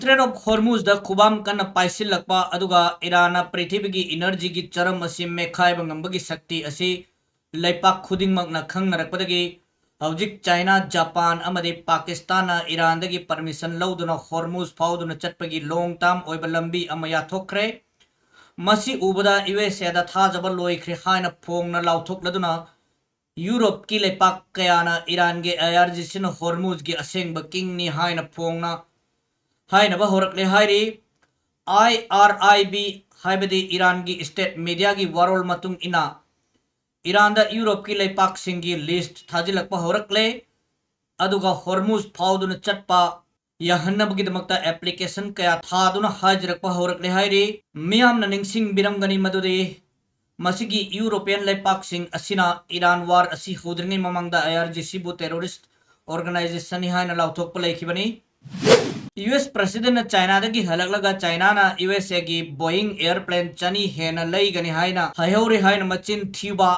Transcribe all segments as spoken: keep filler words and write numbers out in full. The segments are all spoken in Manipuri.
Strait of Hormuzꯗ ꯈꯨꯕꯥꯝ ꯀꯟꯅ ꯄꯥꯏꯁꯤꯜꯂꯛꯄ ꯑꯗꯨꯒ ꯏꯔꯥꯟꯅ ꯄ꯭ꯔꯤꯊꯤꯕꯤꯒꯤ energyꯒꯤ ꯆꯔꯝ ꯑꯁꯤ ꯃꯦꯠꯈꯥꯏꯕ ꯉꯝꯕꯒꯤ ꯁꯛꯇꯤ ꯑꯁꯤ ꯂꯩꯄꯥꯛ ꯈꯨꯗꯤꯡꯃꯛꯅ ꯈꯪꯅꯔꯛꯄꯗꯒꯤ ꯍꯧꯖꯤꯛ ꯆꯥꯏꯅꯥ, ꯖꯄꯥꯟ ꯑꯃꯗꯤ ꯄꯥꯀꯤꯁꯇꯥꯟꯅ ꯏꯔꯥꯟꯗꯒꯤ permission ꯂꯧꯗꯨꯅ ꯍꯣꯔꯃꯨꯖ ꯐꯥꯎꯗꯨꯅ ꯆꯠꯄꯒꯤ long term ꯑꯣꯏꯕ ꯂꯝꯕꯤ ꯑꯃ ꯌꯥꯊꯣꯛꯈ꯭ꯔꯦ꯫ ꯃꯁꯤ ꯎꯕꯗ ꯌꯨ ꯑꯦꯁ ꯑꯦꯗ ꯊꯥꯖꯕ ꯂꯣꯏꯈ꯭ꯔꯦ ꯍꯥꯏꯅ ꯐꯣꯡꯅ ꯂꯥꯎꯊꯣꯛꯂꯗꯨꯅ ꯌꯨꯔꯣꯞꯀꯤ ꯂꯩꯄꯥꯛ ꯀꯌꯥꯅ ꯏꯔꯥꯟꯒꯤ ꯑꯥꯏ ꯑꯥꯔ ꯖꯤ ꯁꯤꯅ ꯍꯣꯔꯃꯨꯖꯒꯤ ꯑꯁꯦꯡꯕ kingꯅꯤ ꯍꯥꯏꯅ ꯐꯣꯡꯅ ꯍꯥꯏꯅꯕ ꯍꯧꯔꯛꯂꯦ ꯍꯥꯏꯔꯤ꯫ ꯑꯥꯏ ꯑꯥꯔ ꯑꯥꯏ ꯕꯤ ꯍꯥꯏꯕꯗꯤ ꯏꯔꯥꯟꯒꯤ state mediaꯒꯤ ꯋꯥꯔꯣꯜ ꯃꯇꯨꯡ ꯏꯟꯅ ꯏꯔꯥꯟꯗ ꯌꯨꯔꯣꯞꯀꯤ ꯂꯩꯄꯥꯛꯁꯤꯡꯒꯤ list ꯊꯥꯖꯤꯜꯂꯛꯄ ꯍꯧꯔꯛꯂꯦ꯫ ꯑꯗꯨꯒ ꯍꯣꯔꯃꯨꯖ ꯐꯥꯎꯗꯨꯅ ꯆꯠꯄ ꯌꯥꯍꯟꯅꯕꯒꯤꯗꯃꯛꯇ application ꯀꯌꯥ ꯊꯥꯗꯨꯅ ꯍꯥꯏꯖꯔꯛꯄ ꯍꯧꯔꯛꯂꯦ ꯍꯥꯏꯔꯤ꯫ ꯃꯤꯌꯥꯝꯅ ꯅꯤꯡꯁꯤꯡꯕꯤꯔꯝꯒꯅꯤ ꯃꯗꯨꯗꯤ ꯃꯁꯤꯒꯤ ꯌꯨꯔꯣꯄꯤꯌꯟ ꯂꯩꯄꯥꯛꯁꯤꯡ ꯑꯁꯤꯅ ꯏꯔꯥꯟ war ꯑꯁꯤ ꯍꯧꯗ꯭ꯔꯤꯉꯩ ꯃꯃꯥꯡꯗ ꯑꯥꯏ ꯑꯥꯔ ꯖꯤ ꯁꯤꯕꯨ terrorist organizationꯅꯤ ꯍꯥꯏꯅ ꯂꯥꯎꯊꯣꯛꯄ ꯂꯩꯈꯤꯕꯅꯤ꯫ ꯌꯨ ꯑꯦꯁ presidentꯅ ꯆꯥꯏꯅꯥꯗꯒꯤ ꯍꯜꯂꯛꯂꯒ ꯆꯥꯏꯅꯥꯅ ꯌꯨ ꯑꯦꯁ ꯑꯦꯒꯤ Boeing airplane ꯆꯅꯤ ꯍꯦꯟꯅ ꯂꯩꯒꯅꯤ ꯍꯥꯏꯅ ꯍꯥꯏꯍꯧꯔꯦ ꯍꯥꯏꯅ ꯃꯆꯤꯟ ꯊꯤꯕ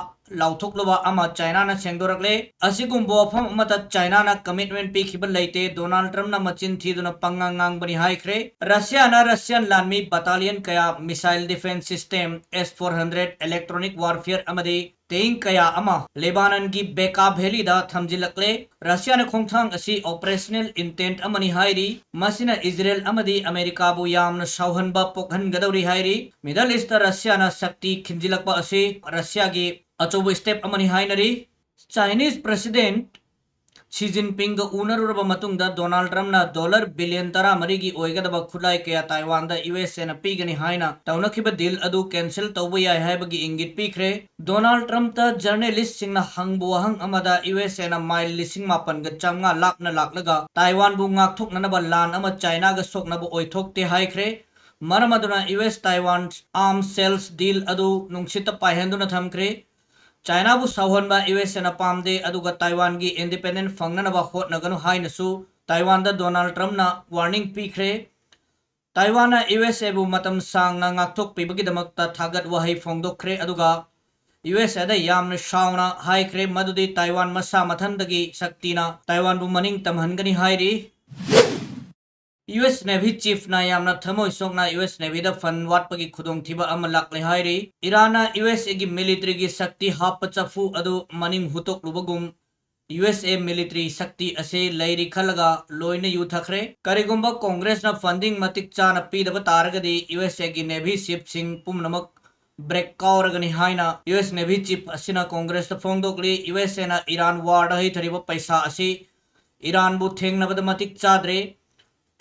ꯂꯥꯎꯊꯣꯛꯂꯨꯕ ꯑꯃ ꯆꯥꯏꯅꯥꯅ ꯁꯦꯡꯗꯣꯔꯛꯂꯦ꯫ ꯑꯁꯤꯒꯨꯝꯕ ꯋꯥꯐꯝ ꯑꯃꯠꯇ ꯆꯥꯏꯅꯥꯅ commitment ꯄꯤꯈꯤꯕ ꯂꯩꯇꯦ꯫ ꯗꯣꯅꯥꯜꯗ ꯇ꯭ꯔꯝꯞꯅ ꯃꯆꯤꯟ ꯊꯤꯗꯨꯅ ꯄꯪꯉꯥꯡ ꯉꯥꯡꯕꯅꯤ ꯍꯥꯏꯈ꯭ꯔꯦ꯫ ꯔꯁꯤꯌꯥꯅ ꯔꯁꯤꯌꯥꯟ ꯂꯥꯟꯃꯤ battalion ꯀꯌꯥ, missile defense system, S four hundred, electronic warfare ꯑꯃꯗꯤ tank ꯀꯌꯥ ꯑꯃ ꯂꯦꯕꯥꯅꯟꯒꯤ ꯕꯦꯀꯥ ꯚꯦꯂꯤꯗ ꯊꯝꯖꯤꯜꯂꯛꯂꯦ꯫ ꯔꯁꯤꯌꯥꯅ ꯈꯣꯡꯊꯥꯡ ꯑꯁꯤ operational intent ꯑꯃꯅꯤ ꯍꯥꯏꯔꯤ꯫ ꯃꯁꯤꯅ ꯏꯖꯔꯦꯜ ꯑꯃꯗꯤ ꯑꯃꯦꯔꯤꯀꯥꯕꯨ ꯌꯥꯝꯅ ꯁꯥꯎꯍꯟꯕ ꯄꯣꯛꯍꯟꯒꯗꯧꯔꯤ ꯍꯥꯏꯔꯤ꯫ Middle Eastꯇ ꯔꯁꯤꯌꯥꯅ ꯁꯛꯇꯤ ꯈꯤꯟꯖꯤꯜꯂꯛꯄ ꯑꯁꯤ ꯔꯁꯤꯌꯥꯒꯤ ꯑꯆꯧꯕ step ꯑꯃꯅꯤ ꯍꯥꯏꯅꯔꯤ꯫ Chinese president Xi Jinpingꯒ ꯎꯅꯔꯨꯔꯕ ꯃꯇꯨꯡꯗ ꯗꯣꯅꯥꯜꯗ ꯇ꯭ꯔꯝꯞꯅ dollar billion ꯇꯔꯥꯃꯔꯤꯒꯤ ꯑꯣꯏꯒꯗꯕ ꯈꯨꯠꯂꯥꯏ ꯀꯌꯥ ꯇꯥꯏꯋꯥꯟꯗ ꯌꯨ ꯑꯦꯁ ꯑꯦꯅ ꯄꯤꯒꯅꯤ ꯍꯥꯏꯅ ꯇꯧꯅꯈꯤꯕ deal ꯑꯗꯨ cancel ꯇꯧꯕ ꯌꯥꯏ ꯍꯥꯏꯕꯒꯤ ꯏꯪꯒꯤꯠ ꯄꯤꯈ꯭ꯔꯦ꯫ ꯗꯣꯅꯥꯜꯗ ꯇ꯭ꯔꯝꯞꯇ journalistꯁꯤꯡꯅ ꯍꯪꯕ ꯋꯥꯍꯪ ꯑꯃꯗ ꯌꯨ ꯑꯦꯁ ꯑꯦꯅ ꯃꯥꯏꯜ ꯂꯤꯁꯤꯡ ꯃꯥꯄꯟꯒ ꯆꯥꯝꯃꯉꯥ ꯂꯥꯞꯅ ꯂꯥꯛꯂꯒ ꯇꯥꯏꯋꯥꯟꯕꯨ ꯉꯥꯛꯊꯣꯛꯅꯅꯕ ꯂꯥꯟ ꯑꯃ ꯆꯥꯏꯅꯥꯒ ꯁꯣꯛꯅꯕ ꯑꯣꯏꯊꯣꯛꯇꯦ ꯍꯥꯏꯈ꯭ꯔꯦ꯫ ꯃꯔꯝ ꯑꯗꯨꯅ U S Taiwan arms sales deal ꯑꯗꯨ ꯅꯨꯡꯁꯤꯠꯇ ꯄꯥꯏꯍꯟꯗꯨꯅ ꯊꯝꯈ꯭ꯔꯦ꯫ ꯆꯥꯏꯅꯥꯕꯨ ꯁꯥꯎꯍꯟꯕ ꯌꯨ ꯑꯦꯁ ꯑꯦꯅ ꯄꯥꯝꯗꯦ, ꯑꯗꯨꯒ ꯇꯥꯏꯋꯥꯟꯒꯤ independent ꯐꯪꯅꯅꯕ ꯍꯣꯠꯅꯒꯅꯨ ꯍꯥꯏꯅꯁꯨ ꯇꯥꯏꯋꯥꯟꯗ ꯗꯣꯅꯥꯜꯗ ꯇ꯭ꯔꯝꯞꯅ warning ꯄꯤꯈ꯭ꯔꯦ꯫ ꯇꯥꯏꯋꯥꯟꯅ ꯌꯨ ꯑꯦꯁ ꯑꯦꯕꯨ ꯃꯇꯝ ꯁꯥꯡꯅ ꯉꯥꯛꯊꯣꯛꯄꯤꯕꯒꯤꯗꯃꯛꯇ ꯊꯥꯒꯠ ꯋꯥꯍꯩ ꯐꯣꯡꯗꯣꯛꯈ꯭ꯔꯦ, ꯑꯗꯨꯒ ꯌꯨ ꯑꯦꯁ ꯑꯦꯗ ꯌꯥꯝꯅ ꯁꯥꯎꯅ ꯍꯥꯏꯈ꯭ꯔꯦ ꯃꯗꯨꯗꯤ ꯇꯥꯏꯋꯥꯟ ꯃꯁꯥ ꯃꯊꯟꯗꯒꯤ ꯁꯛꯇꯤꯅ ꯇꯥꯏꯋꯥꯟꯕꯨ ꯃꯅꯤꯡ ꯇꯝꯍꯟꯒꯅꯤ ꯍꯥꯏꯔꯤ꯫ ꯌꯨ ꯑꯦꯁ Navy Chiefꯅ ꯌꯥꯝꯅ ꯊꯃꯣꯏ ꯁꯣꯛꯅ ꯌꯨ ꯑꯦꯁ Navyꯗ fund ꯋꯥꯠꯄꯒꯤ ꯈꯨꯗꯣꯡꯊꯤꯕ ꯑꯃ ꯂꯥꯛꯂꯦ ꯍꯥꯏꯔꯤ꯫ ꯏꯔꯥꯟꯅ ꯌꯨ ꯑꯦꯁ Aꯒꯤ militaryꯒꯤ ꯁꯛꯇꯤ ꯍꯥꯞꯄ ꯆꯐꯨ ꯑꯗꯨ ꯃꯅꯤꯡ ꯍꯨꯠꯇꯣꯛꯂꯨꯕꯒꯨꯝ ꯌꯨ ꯑꯦꯁ A military ꯁꯛꯇꯤ ꯑꯁꯤ ꯂꯩꯔꯤ ꯈꯜꯂꯒ ꯂꯣꯏꯅ ꯌꯨꯊꯈ꯭ꯔꯦ꯫ ꯀꯔꯤꯒꯨꯝꯕ Congressꯅ funding ꯃꯇꯤꯛ ꯆꯥꯅ ꯄꯤꯗꯕ ꯇꯥꯔꯒꯗꯤ ꯌꯨ ꯑꯦꯁ Aꯒꯤ Navy Chiefꯁꯤꯡ ꯄꯨꯝꯅꯃꯛ break ꯀꯥꯎꯔꯒꯅꯤ ꯍꯥꯏꯅ ꯌꯨ ꯑꯦꯁ Navy Chief ꯑꯁꯤꯅ Congressꯇ ꯐꯣꯡꯗꯣꯛꯂꯤ꯫ ꯌꯨ ꯑꯦꯁ Aꯅ ꯏꯔꯥꯟ warꯗ ꯍꯩꯊꯔꯤꯕ ꯄꯩꯁꯥ ꯑꯁꯤ ꯏꯔꯥꯟꯕꯨ ꯊꯦꯡꯅꯕꯗ ꯃꯇꯤꯛ ꯆꯥꯗ꯭ꯔꯦ꯫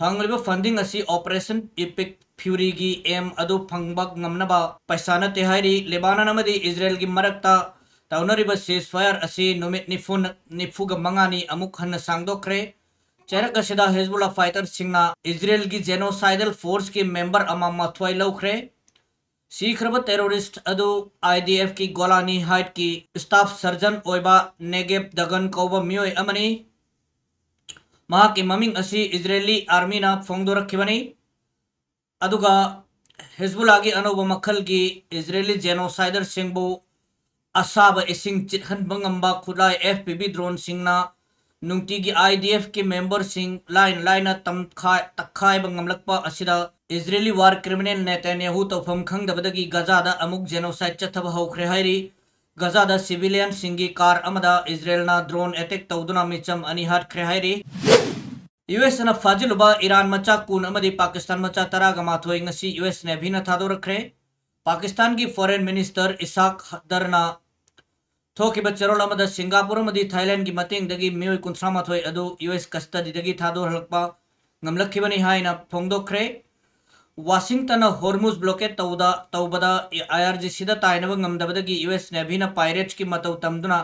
ꯐꯪꯂꯤꯕ funding ꯑꯁꯤ Operation Epic Furyꯒꯤ aim ꯑꯗꯨ ꯐꯪꯕ ꯉꯝꯅꯕ ꯄꯩꯁꯥ ꯅꯠꯇꯦ ꯍꯥꯏꯔꯤ꯫ ꯂꯦꯕꯥꯅꯟ ꯑꯃꯗꯤ ꯏꯖꯔꯦꯜꯒꯤ ꯃꯔꯛꯇ ꯇꯧꯅꯔꯤꯕ ceasefire ꯑꯁꯤ ꯅꯨꯃꯤꯠ ꯅꯤꯐꯨ, ꯅꯤꯐꯨꯒ ꯃꯉꯥꯅꯤ ꯑꯃꯨꯛ ꯍꯟꯅ ꯁꯥꯡꯗꯣꯛꯈ꯭ꯔꯦ꯫ ꯆꯩꯔꯛ ꯑꯁꯤꯗ ꯍꯦꯖꯕꯨꯜꯂꯥ fighterꯁꯤꯡꯅ ꯏꯖꯔꯦꯜꯒꯤ genocidal forceꯀꯤ member ꯑꯃ ꯃꯊ꯭ꯋꯥꯏ ꯂꯧꯈ꯭ꯔꯦ꯫ ꯁꯤꯈ꯭ꯔꯕ terrorist ꯑꯗꯨ IDFꯀꯤ ꯒꯣꯂꯥꯅꯤ Heightꯀꯤ staff surgeon ꯑꯣꯏꯕ ꯅꯦꯒꯦꯕ ꯗꯒꯟ ꯀꯧꯕ ꯃꯤꯑꯣꯏ ꯑꯃꯅꯤ꯫ ꯃꯍꯥꯛꯀꯤ ꯃꯃꯤꯡ ꯑꯁꯤ ꯏꯖꯔꯦꯂꯤ armyꯅ ꯐꯣꯡꯗꯣꯔꯛꯈꯤꯕꯅꯤ꯫ ꯑꯗꯨꯒ ꯍꯤꯖꯕꯨꯜꯂꯥꯒꯤ ꯑꯅꯧꯕ ꯃꯈꯜꯒꯤ ꯏꯖꯔꯦꯂꯤ genociderꯁꯤꯡꯕꯨ ꯑꯁꯥꯕ ꯏꯁꯤꯡ ꯆꯤꯠꯍꯟꯕ ꯉꯝꯕ ꯈꯨꯠꯂꯥꯏ F P V droneꯁꯤꯡꯅ ꯅꯨꯡꯇꯤꯒꯤ IDFꯀꯤ memberꯁꯤꯡ ꯂꯥꯏꯅ ꯂꯥꯏꯅ ꯇꯝꯈꯥꯏ-, ꯇꯛꯈꯥꯏꯕ ꯉꯝꯂꯛꯄ ꯑꯁꯤꯗ ꯏꯖꯔꯦꯂꯤ war criminal ꯅꯦꯇꯥꯟꯌꯥꯍꯨ ꯇꯧꯐꯝ ꯈꯪꯗꯕꯗꯒꯤ ꯒꯖꯥꯗ ꯑꯃꯨꯛ genocide ꯆꯠꯊꯕ ꯍꯧꯈ꯭ꯔꯦ ꯍꯥꯏꯔꯤ꯫ ꯒꯖꯥꯗ civilianꯁꯤꯡꯒꯤ car ꯑꯃꯗ ꯏꯖꯔꯦꯜꯅ drone attack ꯇꯧꯗꯨꯅ ꯃꯤꯆꯝ ꯑꯅꯤ ꯍꯥꯠꯈ꯭ꯔꯦ ꯍꯥꯏꯔꯤ꯫ ꯌꯨ ꯑꯦꯁꯅ ꯐꯥꯖꯤꯜꯂꯨꯕ ꯏꯔꯥꯟ ꯃꯆꯥ ꯀꯨꯟ ꯑꯃꯗꯤ ꯄꯥꯀꯤꯁꯇꯥꯟ ꯃꯆꯥ ꯇꯔꯥꯒ ꯃꯥꯊꯣꯏ ꯉꯁꯤ ꯌꯨ ꯑꯦꯁ Navyꯅ ꯊꯥꯗꯣꯔꯛꯈ꯭ꯔꯦ꯫ ꯄꯥꯀꯤꯁꯇꯥꯟꯒꯤ Foreign Minister ꯏꯁꯥꯛ ꯗꯔꯅ ꯊꯣꯛꯈꯤꯕ ꯆꯦꯔꯣꯜ ꯑꯃꯗ ꯁꯤꯡꯒꯥꯄꯨꯔ ꯑꯃꯗꯤ ꯊꯥꯏꯂꯦꯟꯒꯤ ꯃꯇꯦꯡꯗꯒꯤ ꯃꯤꯑꯣꯏ ꯀꯨꯟꯊ꯭ꯔꯥ ꯃꯥꯊꯣꯏ ꯑꯗꯨ ꯌꯨ ꯑꯦꯁ custodyꯗꯒꯤ ꯊꯥꯗꯣꯔꯛꯄ ꯉꯝꯂꯛꯈꯤꯕꯅꯤ ꯍꯥꯏꯅ ꯐꯣꯡꯗꯣꯛꯈ꯭ꯔꯦ꯫ ꯋꯥꯁꯤꯡꯇꯟꯅ Hormuz blockade ꯇꯧꯗ-, ꯇꯧꯕꯗ IRGCꯗ ꯇꯥꯏꯅꯕ ꯉꯝꯗꯕꯗꯒꯤ ꯌꯨ ꯑꯦꯁ Navyꯅ piratesꯀꯤ ꯃꯇꯧ ꯇꯝꯗꯨꯅ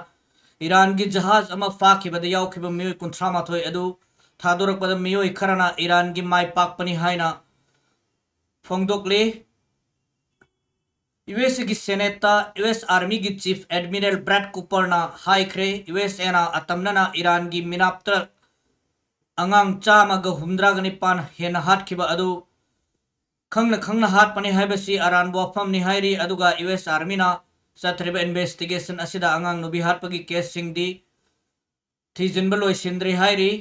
ꯏꯔꯥꯟꯒꯤ ꯖꯍꯥꯖ ꯑꯃ ꯐꯥꯈꯤꯕꯗ ꯌꯥꯎꯈꯤꯕ ꯃꯤꯑꯣꯏ ꯀꯨꯟꯊ꯭ꯔꯥ ꯃꯥꯊꯣꯏ ꯑꯗꯨ ꯊꯥꯗꯣꯔꯛꯄꯗ ꯃꯤꯑꯣꯏ ꯈꯔꯅ ꯏꯔꯥꯟꯒꯤ ꯃꯥꯏ ꯄꯥꯛꯄꯅꯤ ꯍꯥꯏꯅ ꯐꯣꯡꯗꯣꯛꯂꯤ꯫ ꯌꯨ ꯑꯦꯁ Senateꯇ ꯌꯨ ꯑꯦꯁ Armyꯒꯤ Chief Admiral Brad Cooperꯅ ꯍꯥꯏꯈ꯭ꯔꯦ, ꯌꯨ ꯑꯦꯁ Aꯅ ꯑꯇꯝꯅꯅ ꯏꯔꯥꯟꯒꯤ ꯃꯤꯅꯥꯞꯇ ꯑꯉꯥꯡ ꯆꯥꯝꯃꯒ ꯍꯨꯝꯗ꯭ꯔꯥꯒ ꯅꯤꯄꯥꯟ ꯍꯦꯟꯅ ꯍꯥꯠꯈꯤꯕ ꯑꯗꯨ ꯈꯪꯅ ꯈꯪꯅ ꯍꯥꯠꯄꯅꯤ ꯍꯥꯏꯕꯁꯤ ꯑꯔꯥꯟꯕ ꯋꯥꯐꯝꯅꯤ ꯍꯥꯏꯔꯤ꯫ ꯑꯗꯨꯒ ꯌꯨ ꯑꯦꯁ Armyꯅ ꯆꯠꯊꯔꯤꯕ investigation ꯑꯁꯤꯗ ꯑꯉꯥꯡ ꯅꯨꯄꯤ ꯍꯥꯠꯄꯒꯤ caseꯁꯤꯡꯗꯤ ꯊꯤꯖꯤꯟꯕ ꯂꯣꯏꯁꯤꯟꯗ꯭ꯔꯤ ꯍꯥꯏꯔꯤ꯫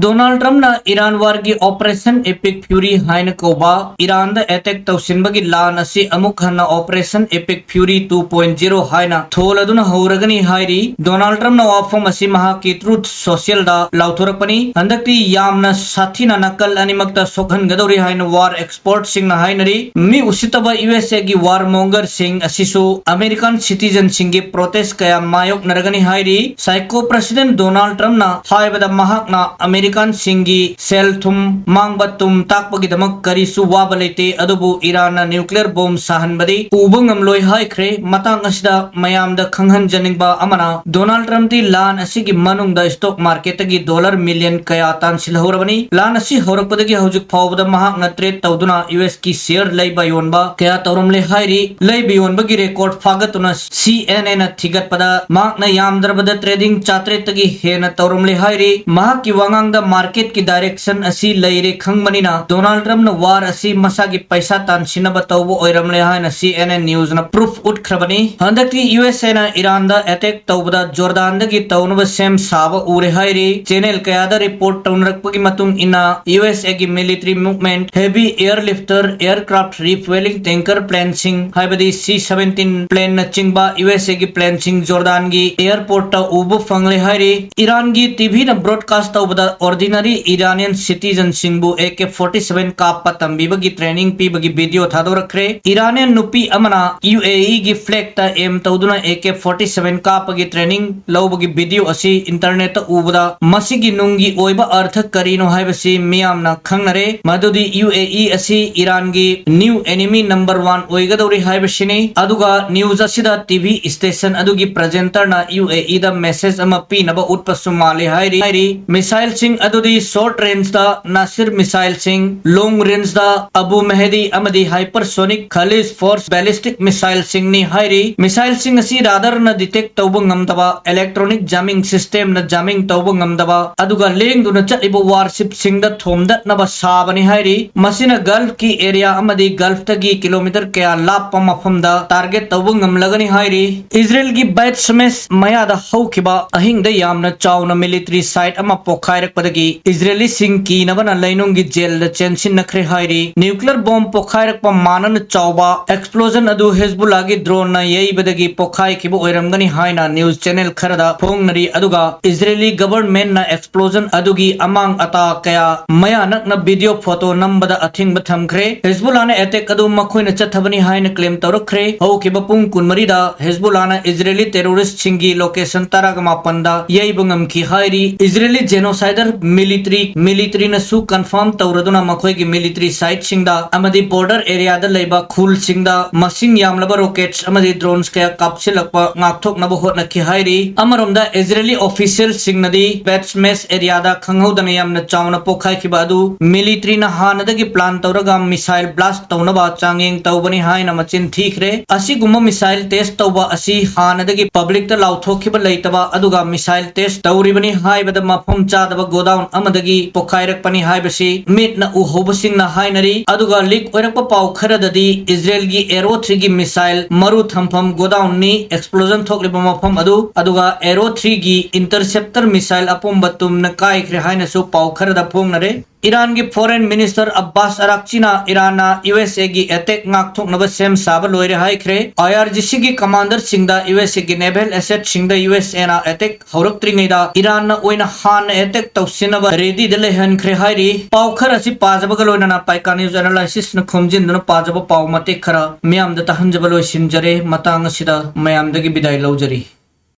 ꯗꯣꯅꯥꯜꯗ ꯇ꯭ꯔꯝꯞꯅ ꯏꯔꯥꯟ ꯋꯥꯔꯒꯤ Operation Epic Fury ꯍꯥꯏꯅ ꯀꯧꯕ ꯏꯔꯥꯟꯗ attack ꯇꯧꯁꯤꯟꯕꯒꯤ ꯂꯥꯟ ꯑꯁꯤ ꯑꯃꯨꯛ ꯍꯟꯅ Operation Epic Fury two point zero ꯍꯥꯏꯅ ꯊꯣꯜ ꯑꯗꯨꯅ ꯍꯧꯔꯒꯅꯤ ꯍꯥꯏꯔꯤ꯫ ꯗꯣꯅꯥꯜꯗ ꯇ꯭ꯔꯝꯞꯅ ꯋꯥꯐꯝ ꯑꯁꯤ ꯃꯍꯥꯛꯀꯤ Truth Socialꯗ ꯂꯥꯎꯊꯣꯔꯛꯄꯅꯤ꯫ ꯍꯟꯗꯛꯇꯤ ꯌꯥꯝꯅ ꯁꯥꯊꯤꯅ ꯅꯥꯀꯜ ꯑꯅꯤꯃꯛꯇ ꯁꯣꯛꯍꯟꯒꯗꯧꯔꯤ ꯍꯥꯏꯅ war expertꯁꯤꯡꯅ ꯍꯥꯏꯅꯔꯤ꯫ ꯃꯤ ꯎꯁꯤꯠꯇꯕ USAꯒꯤ warmongerꯁꯤꯡ ꯑꯁꯤꯁꯨ American citizenꯁꯤꯡꯒꯤ protest ꯀꯌꯥ ꯃꯥꯌꯣꯛꯅꯔꯒꯅꯤ ꯍꯥꯏꯔꯤ꯫ Psycho President ꯗꯣꯅꯥꯜꯗ ꯇ꯭ꯔꯝꯞꯅ ꯍꯥꯏꯕꯗ, ꯃꯍꯥꯛꯅ Americanꯁꯤꯡꯒꯤ ꯁꯦꯜ ꯊꯨꯝ ꯃꯥꯡꯕ ꯇꯨꯝ ꯇꯥꯛꯄꯒꯤꯗꯃꯛ ꯀꯔꯤꯁꯨ ꯋꯥꯕ ꯂꯩꯇꯦ, ꯑꯗꯨꯕꯨ ꯏꯔꯥꯟꯅ nuclear bomb ꯁꯥꯍꯟꯕꯗꯤ ꯎꯕ ꯉꯝꯂꯣꯏ ꯍꯥꯏꯈ꯭ꯔꯦ꯫ ꯃꯇꯥꯡ ꯑꯁꯤꯗ ꯃꯌꯥꯝꯗ ꯈꯪꯍꯟꯖꯅꯤꯡꯕ ꯑꯃꯅ, ꯗꯣꯅꯥꯜꯗ ꯇ꯭ꯔꯝꯞꯇꯤ ꯂꯥꯟ ꯑꯁꯤꯒꯤ ꯃꯅꯨꯡꯗ stock marketꯇꯒꯤ dollar million ꯀꯌꯥ ꯇꯥꯟꯁꯤꯜꯍꯧꯔꯕꯅꯤ꯫ ꯂꯥꯟ ꯑꯁꯤ ꯍꯧꯔꯛꯄꯗꯒꯤ ꯍꯧꯖꯤꯛ ꯐꯥꯎꯕꯗ ꯃꯍꯥꯛꯅ trade ꯇꯧꯗꯨꯅ USꯀꯤ share ꯂꯩꯕ ꯌꯣꯟꯕ ꯀꯌꯥ ꯇꯧꯔꯝꯂꯦ ꯍꯥꯏꯔꯤ꯫ ꯂꯩꯕ ꯌꯣꯟꯕꯒꯤ record ꯐꯥꯒꯠꯇꯨꯅ CNNꯅ ꯊꯤꯒꯠꯄꯗ, ꯃꯍꯥꯛꯅ ꯌꯥꯝꯗ꯭ꯔꯕꯗ trading ꯆꯥꯇ꯭ꯔꯦꯠꯇꯒꯤ ꯍꯦꯟꯅ ꯇꯧꯔꯝꯂꯦ ꯍꯥꯏꯔꯤ꯫ ꯃꯍꯥꯛꯀꯤ ꯋꯥꯉꯥꯡꯗ marketꯀꯤ direction ꯑꯁꯤ ꯂꯩꯔꯦ ꯈꯪꯕꯅꯤꯅ, ꯗꯣꯅꯥꯜꯗ ꯇ꯭ꯔꯝꯞꯅ war ꯑꯁꯤ ꯃꯁꯥꯒꯤ ꯄꯩꯁꯥ ꯇꯥꯟꯁꯤꯟꯅꯕ ꯇꯧꯕ ꯑꯣꯏꯔꯝꯂꯦ ꯍꯥꯏꯅ CNN Newsꯅ proof ꯎꯠꯈ꯭ꯔꯕꯅꯤ꯫ ꯍꯟꯗꯛꯇꯤ USAꯅ ꯏꯔꯥꯟꯗ attack ꯇꯧꯕꯗ ꯖꯣꯔꯗꯥꯟꯗꯒꯤ ꯇꯧꯅꯕ ꯁꯦꯝ ꯁꯥꯕ ꯎꯔꯦ ꯍꯥꯏꯔꯤ꯫ Channel ꯀꯌꯥꯗ report ꯇꯧꯅꯔꯛꯄꯒꯤ ꯃꯇꯨꯡ ꯏꯟꯅ, USAꯒꯤ military movement, heavy airlifter, aircraft refueling tanker planeꯁꯤꯡ, ꯍꯥꯏꯕꯗꯤ C seventeen planeꯅꯆꯤꯡꯕ USAꯒꯤ planeꯁꯤꯡ ꯖꯣꯔꯗꯥꯟꯒꯤ airportꯇ ꯎꯕ ꯐꯪꯂꯦ ꯍꯥꯏꯔꯤ꯫ ꯏꯔꯥꯟꯒꯤ TVꯅ broadcast ꯇꯧꯕꯗ ordinary Iranian citizenꯁꯤꯡꯕꯨ AK forty seven ꯀꯥꯞꯄ ꯇꯝꯕꯤꯕꯒꯤ training ꯄꯤꯕꯒꯤ video ꯊꯥꯗꯣꯔꯛꯈ꯭ꯔꯦ꯫ Iranian ꯅꯨꯄꯤ ꯑꯃꯅ UAEꯒꯤ flagꯇ aim ꯇꯧꯗꯨꯅ AK forty seven ꯀꯥꯞꯄꯒꯤ training ꯂꯧꯕꯒꯤ video ꯑꯁꯤ internetꯇ ꯎꯕꯗ, ꯃꯁꯤꯒꯤ ꯅꯨꯡꯒꯤ ꯑꯣꯏꯕ ꯑꯔꯊ ꯀꯔꯤꯅꯣ ꯍꯥꯏꯕꯁꯤ ꯃꯤꯌꯥꯝꯅ ꯈꯪꯅꯔꯦ꯫ ꯃꯗꯨꯗꯤ UAE ꯑꯁꯤ ꯏꯔꯥꯟꯒꯤ new enemy number one ꯑꯣꯏꯒꯗꯧꯔꯤ ꯍꯥꯏꯕꯁꯤꯅꯤ꯫ ꯑꯗꯨꯒ news ꯑꯁꯤꯗ TV station ꯑꯗꯨꯒꯤ presenterꯅ UAEꯗ message ꯑꯃ ꯄꯤꯅꯕ ꯎꯠꯄꯁꯨ ꯃꯥꯜꯂꯤ ꯍꯥꯏꯔꯤ꯫ ꯍꯥꯏꯔꯤ, missileꯁꯤꯡ ꯑꯗꯨꯗꯤ short rangeꯗ Nasir missileꯁꯤꯡ, long rangeꯗ Abu Mahdi ꯑꯃꯗꯤ hypersonic Khalid Force ballistic missileꯁꯤꯡꯅꯤ ꯍꯥꯏꯔꯤ꯫ Missileꯁꯤꯡ ꯑꯁꯤ radarꯅ detect ꯇꯧꯕ ꯉꯝꯗꯕ, electronic jamming systemꯅ jamming ꯇꯧꯕ ꯉꯝꯗꯕ, ꯑꯗꯨꯒ ꯂꯦꯡꯗꯨꯅ ꯆꯠꯂꯤꯕ warshipꯁꯤꯡꯗ ꯊꯣꯝꯗꯠꯅꯕ ꯁꯥꯕꯅꯤ ꯍꯥꯏꯔꯤ꯫ ꯃꯁꯤꯅ Gulfꯀꯤ area ꯑꯃꯗꯤ Gulfꯇꯒꯤ kilometer ꯀꯌꯥ ꯂꯥꯞꯄ ꯃꯐꯝꯗ target ꯇꯧꯕ ꯉꯝꯂꯒꯅꯤ ꯍꯥꯏꯔꯤ꯫ ꯏꯖꯔꯦꯜꯒꯤ Beit Shemesh ꯃꯌꯥꯗ ꯍꯧꯈꯤꯕ ꯑꯍꯤꯡꯗ ꯌꯥꯝꯅ ꯆꯥꯎꯅ military site ꯑꯃ ꯄꯣꯈꯥꯏꯔꯛ ꯄꯗꯒꯤ ꯏꯖꯔꯦꯂꯤꯁꯤꯡ ꯀꯤꯅꯕꯅ ꯂꯩꯅꯨꯡꯒꯤ ꯖꯦꯜꯗ ꯆꯦꯟꯁꯤꯟꯅꯈ꯭ꯔꯦ ꯍꯥꯏꯔꯤ꯫ ꯅ꯭ꯌꯨꯀ꯭ꯂꯤꯌꯔ ꯕꯣꯝ ꯄꯣꯈꯥꯏꯔꯛꯄ ꯃꯥꯟꯅꯅ ꯆꯥꯎꯕ ꯑꯦꯛꯁꯄ꯭ꯂꯣꯖꯟ ꯑꯗꯨ ꯍꯤꯖꯕꯨꯜꯂꯥꯒꯤ ꯗ꯭ꯔꯣꯟꯅ ꯌꯩꯕꯗꯒꯤ ꯄꯣꯈꯥꯏꯈꯤꯕ ꯑꯣꯏꯔꯝꯒꯅꯤ ꯍꯥꯏꯅ ꯅ꯭ꯌꯨꯁ ꯆꯦꯅꯦꯜ ꯈꯔꯗ ꯐꯣꯡꯅꯔꯤ꯫ ꯑꯗꯨꯒ ꯏꯖꯔꯦꯂꯤ ꯒꯚꯔꯟꯃꯦꯟꯠꯅ ꯑꯦꯛꯁꯄ꯭ꯂꯣꯖꯟ ꯑꯗꯨꯒꯤ ꯑꯃꯥꯡ ꯑꯇꯥ ꯀꯌꯥ ꯃꯌꯥ ꯅꯛꯅ ꯚꯤꯗꯤꯑꯣ ꯐꯣꯇꯣ ꯅꯝꯕꯗ ꯑꯊꯤꯡꯕ ꯊꯝꯈ꯭ꯔꯦ꯫ ꯍꯤꯖꯕꯨꯜꯂꯥꯅ ꯑꯦꯇꯦꯛ ꯑꯗꯨ ꯃꯈꯣꯏꯅ ꯆꯠꯊꯕꯅꯤ ꯍꯥꯏꯅ ꯀ꯭ꯂꯦꯝ ꯇꯧꯔꯛꯈ꯭ꯔꯦ꯫ ꯍꯧꯈꯤꯕ ꯄꯨꯡ ꯀꯨꯟꯃꯔꯤꯗ ꯍꯤꯖꯕꯨꯜꯂꯥꯅ ꯏꯖꯔꯦꯂꯤ ꯇꯦꯔꯣꯔꯤꯁ꯭ꯠꯁꯤꯡꯒꯤ ꯂꯣꯀꯦꯁꯟ ꯇꯔꯥꯒ ꯃꯥꯄꯟꯗ ꯌꯩꯕ ꯉꯝꯈꯤ ꯍꯥꯏꯔꯤ꯫ ꯏꯖꯔꯦꯂꯤ ꯖꯦꯅꯣꯁꯥꯏꯗꯔ ꯃꯤꯂꯤꯇꯔꯤ, ꯃꯤꯂꯤꯇꯔꯤꯅꯁꯨ ꯀꯟꯐꯥꯔꯝ ꯇꯧꯔꯗꯨꯅ ꯃꯈꯣꯏꯒꯤ ꯃꯤꯂꯤꯇꯔꯤ ꯁꯥꯏꯠꯁꯤꯡꯗ ꯑꯃꯗꯤ ꯕꯣꯔꯗꯔ ꯑꯦꯔꯤꯌꯥꯗ ꯂꯩꯕ ꯈꯨꯜꯁꯤꯡꯗ ꯃꯁꯤꯡ ꯌꯥꯝꯂꯕ ꯔꯣꯀꯦꯠꯁ ꯑꯃꯗꯤ ꯗ꯭ꯔꯣꯟꯁ ꯀꯌꯥ ꯀꯥꯞꯁꯤꯜꯂꯛꯄ ꯉꯥꯛꯊꯣꯛꯅꯕ ꯍꯣꯠꯅꯈꯤ ꯍꯥꯏꯔꯤ꯫ ꯑꯃꯔꯣꯝꯗ ꯏꯖꯔꯦꯂꯤ ꯑꯣꯐꯤꯁꯤꯌꯦꯜꯁꯤꯡꯅꯗꯤ ꯕꯦꯠꯁ ꯃꯦꯁ ꯑꯦꯔꯤꯌꯥꯗ ꯈꯪꯍꯧꯗꯅ ꯌꯥꯝꯅ ꯆꯥꯎꯅ ꯄꯣꯈꯥꯏꯈꯤꯕ ꯑꯗꯨ ꯃꯤꯂꯤꯇꯔꯤꯅ ꯍꯥꯟꯅꯗꯒꯤ ꯄ꯭ꯂꯥꯟ ꯇꯧꯔꯒ ꯃꯤꯁꯥꯏꯜ ꯕ꯭ꯂꯥꯁ ꯇꯧꯅꯕ ꯆꯥꯡꯌꯦꯡ ꯇꯧꯕꯅꯤ ꯍꯥꯏꯅ ꯃꯆꯤꯟ ꯊꯤꯈ꯭ꯔꯦ꯫ ꯑꯁꯤꯒꯨꯝꯕ ꯃꯤꯁꯥꯏꯜ ꯇꯦꯁ ꯇꯧꯕ ꯑꯁꯤ ꯍꯥꯟꯅꯗꯒꯤ ꯄꯕ꯭ꯂꯤꯛꯇ ꯂꯥꯎꯊꯣꯛꯈꯤꯕ ꯂꯩꯇꯕ ꯑꯗꯨꯒ ꯃꯤꯁꯥꯏꯜ ꯇꯦꯁ ꯇꯧꯔꯤꯕꯅꯤ ꯍꯥꯏꯕꯗ ꯃꯐꯝ ꯆꯥꯗꯕ ꯒꯣꯗꯥꯎꯟ ꯑꯃꯗꯒꯤ ꯄꯣꯈꯥꯏꯔꯛꯄꯅꯤ ꯍꯥꯏꯕꯁꯤ ꯃꯤꯠꯅ ꯎꯍꯧꯕꯁꯤꯡꯅ ꯍꯥꯏꯅꯔꯤ꯫ ꯑꯗꯨꯒ ꯂꯤꯛ ꯑꯣꯏꯔꯛꯄ ꯄꯥꯎ ꯈꯔꯗꯗꯤ ꯏꯖꯔꯦꯜꯒꯤ ꯑꯦꯔꯣ ꯊ꯭ꯔꯤꯒꯤ ꯃꯤꯁꯥꯏꯜ ꯃꯔꯨ ꯊꯝꯐꯝ ꯒꯣꯗꯥꯎꯟꯅꯤ ꯑꯦꯛꯁꯄ꯭ꯂꯣꯖꯟ ꯊꯣꯛꯂꯤꯕ ꯃꯐꯝ ꯑꯗꯨ, ꯑꯗꯨꯒ ꯑꯦꯔꯣ ꯊ꯭ꯔꯤꯒꯤ ꯏꯟꯇꯔꯁꯦꯞꯇꯔ ꯃꯤꯁꯥꯏꯜ ꯑꯄꯨꯝꯕ ꯇꯨꯝꯅ ꯀꯥꯏꯈ꯭ꯔꯦ ꯍꯥꯏꯅꯁꯨ ꯄꯥꯎ ꯈꯔꯗ ꯐꯣꯡꯅꯔꯦ꯫ ꯏꯔꯥꯟꯒꯤ ꯐꯣꯔꯦꯟ ꯃꯤꯅꯤꯁꯇꯔ ꯑꯕꯥꯁ ꯑꯔꯥꯛꯆꯤꯅ ꯏꯔꯥꯟꯅ ꯌꯨ ꯑꯦꯁ ꯑꯦꯒꯤ ꯑꯦꯇꯦꯛ ꯉꯥꯛꯊꯣꯛꯅꯕ ꯁꯦꯝ ꯁꯥꯕ ꯂꯣꯏꯔꯦ ꯍꯥꯏꯈ꯭ꯔꯦ꯫ ꯑꯥꯏ ꯑꯥꯔ ꯖꯤ ꯁꯤꯒꯤ ꯀꯃꯥꯟꯗꯔꯁꯤꯡꯗ ꯌꯨ ꯑꯦꯁ ꯑꯦꯒꯤ ꯅꯦꯚꯦꯜ ꯑꯦꯁꯦꯠꯁꯤꯡꯗ ꯌꯨ ꯑꯦꯁ ꯑꯦꯅ ꯑꯦꯇꯦꯛ ꯍꯧꯔꯛꯇ꯭ꯔꯤꯉꯩꯗ ꯏꯔꯥꯟꯅ ꯑꯣꯏꯅ ꯍꯥꯟꯅ ꯑꯦꯇꯦꯛ ꯇꯧꯁꯤꯟꯅꯕ ꯔꯦꯗꯤꯗ ꯂꯩꯍꯟꯈ꯭ꯔꯦ ꯍꯥꯏꯔꯤ꯫ ꯄꯥꯎ ꯈꯔ ꯑꯁꯤ ꯄꯥꯖꯕꯒ ꯂꯣꯏꯅꯅ ꯄꯥꯏꯀꯥ ꯅ꯭ꯌꯨꯁ ꯑꯦꯅꯥꯂꯥꯏꯁꯤꯁꯅ ꯈꯣꯝꯖꯤꯟꯗꯨꯅ ꯄꯥꯖꯕ ꯄꯥꯎ ꯃꯇꯦꯛ ꯈꯔ ꯃꯤꯌꯥꯝꯗ ꯇꯥꯍꯟꯖꯕ ꯂꯣꯏꯁꯤꯟꯖꯔꯦ꯫ ꯃꯇꯥꯡ ꯑꯁꯤꯗ ꯃꯌꯥꯝꯗꯒꯤ ꯕꯤꯗꯥꯏ ꯂꯧꯖꯔꯤ꯫